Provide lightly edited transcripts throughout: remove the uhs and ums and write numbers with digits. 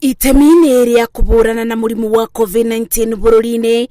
Itemi-inĩ rĩa kũhũrana na mũrimũ wa COVID-19 bũrũri-inĩ,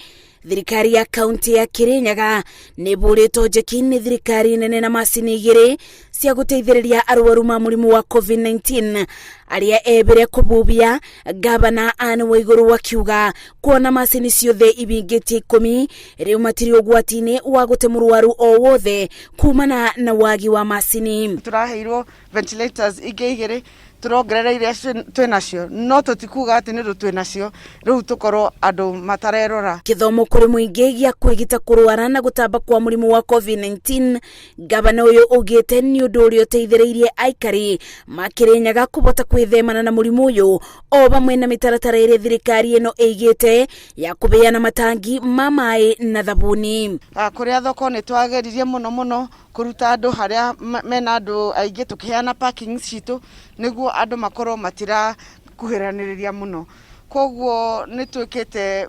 thirikari ya kaunti ya Kirinyaga nĩ ĩbũrĩtwo njeki nĩ thirikari nene na macini igĩrĩ cia gũteithĩrĩria arwaru ma mũrimũ wa COVID-19 arĩa ebire kũbubia. Gavana Anne Waiguru akiuga kuona macini ciothe ibingĩtie 10 rĩu matirĩ ũgwati-inĩ wa gũte mũrwaru o wothe kumana na wagi wa macini. Tũraheirwo ventilators ingĩ igĩrĩ, tũrongerera iria twĩ nacio, no tũtikuga atĩ nĩ ũndũ twĩ nacio rĩu tũkorwo andũ matarerora. Gĩthomo kũrĩ mũingĩ gĩa kwĩgita kũrwara na gũtamba kwa mũrimũ wa COVID-19, gavana ũyũ augĩte nĩ ũndũ ũrĩa ũteithĩrĩirie aikari makĩrĩnyaga kũbota kwĩthemana na mũrimũ ũyũ, o vamwe na mĩtaratara ĩrĩa thirikari ĩno ĩigĩte ya kũbeana matangi ma maĩ na thabuni. Kũrĩa thoko nĩ twageririe mũno mũno kũruta andũ harĩa mena andũ aingĩ, tũkĩheana parking citũ nĩguo andũ makorwo matirakuhĩranĩrĩria mũno. Koguo nĩ twĩkĩte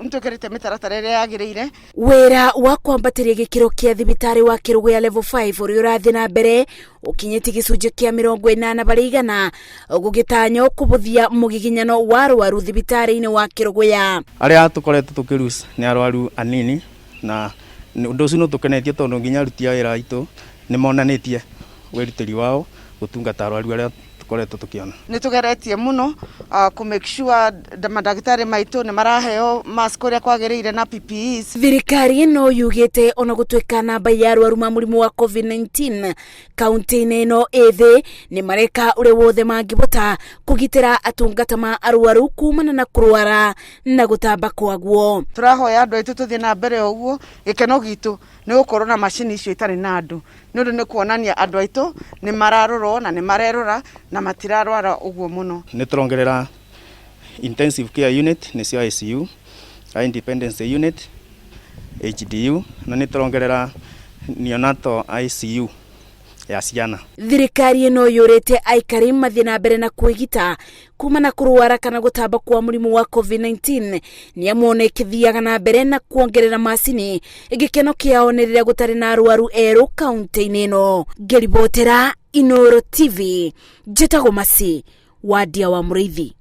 nĩ twĩkĩrĩte mĩtaratara ĩrĩa yagĩrĩire. Wĩra wa kwambatĩria gĩkĩro kĩa thibitarĩ wa Kĩrũgũya level 5 ũrĩa ũrathiĩ na mbere ũkinyĩtie gĩcunjĩ kĩa 80% gũgĩtanywo kũbũthia mũgiginyano wa arwaru thibitarĩ-inĩ wa Kĩrũgũya. Arĩa tũkoretwo tũkĩrus nĩ arwaru anini, na ũndũ ũcio nĩ ũtũkenetie tondũ nginya aruti a wĩra aitũ nĩ monanĩtie wĩrutĩri wao gũtungata arwaru arĩa tũkoretwo tũkĩona. Nĩ tũgeretie mũno kũ make sure mandagĩtarĩ maitũ nĩ maraheo mask ũrĩa kwagĩrĩire na PPEs. Thirikari ĩno yugĩte ona gũtuĩka namba ya arwaru ma mũrimũ wa COVID-19 kaunti-inĩ ĩno ĩthĩ, nĩ mareka ũrĩa wothe mangĩbota kũgitĩra atungata ma arwaru kumana na kũrwara na gũtamba kwaguo. Tũrahoya andũ aitũ tũthiĩ na mbere ũguo. Gĩkeno gitũ nĩ gũkorwo na macini icio itarĩ na andũ, nĩ ũndũ nĩ kuonania andũ aitũ nĩ mararorwo na nĩ marerora na matirarwara ũguo mũno. Nĩ tũrongerera intensive care unit, nĩcio ICU, high dependency unit, HDU, na nĩ tũrongerera neonatal ICU ya ciana. Thirikari ĩno yũrĩte aikari mathiĩ na mbere na kwĩgita kuma na kũrwara kana gũtamba kwa mũrimũ wa COVID-19, nĩ amuona ĩkĩthiaga na mbere na kuongerera macini. Gĩkeno kĩao nĩ rĩrĩa gũtarĩ na arwaru erũ kaunti-inĩ ĩno. Ngĩribotera Inooro TV, njĩtagwo Masi Wadia wa Mũrĩithi.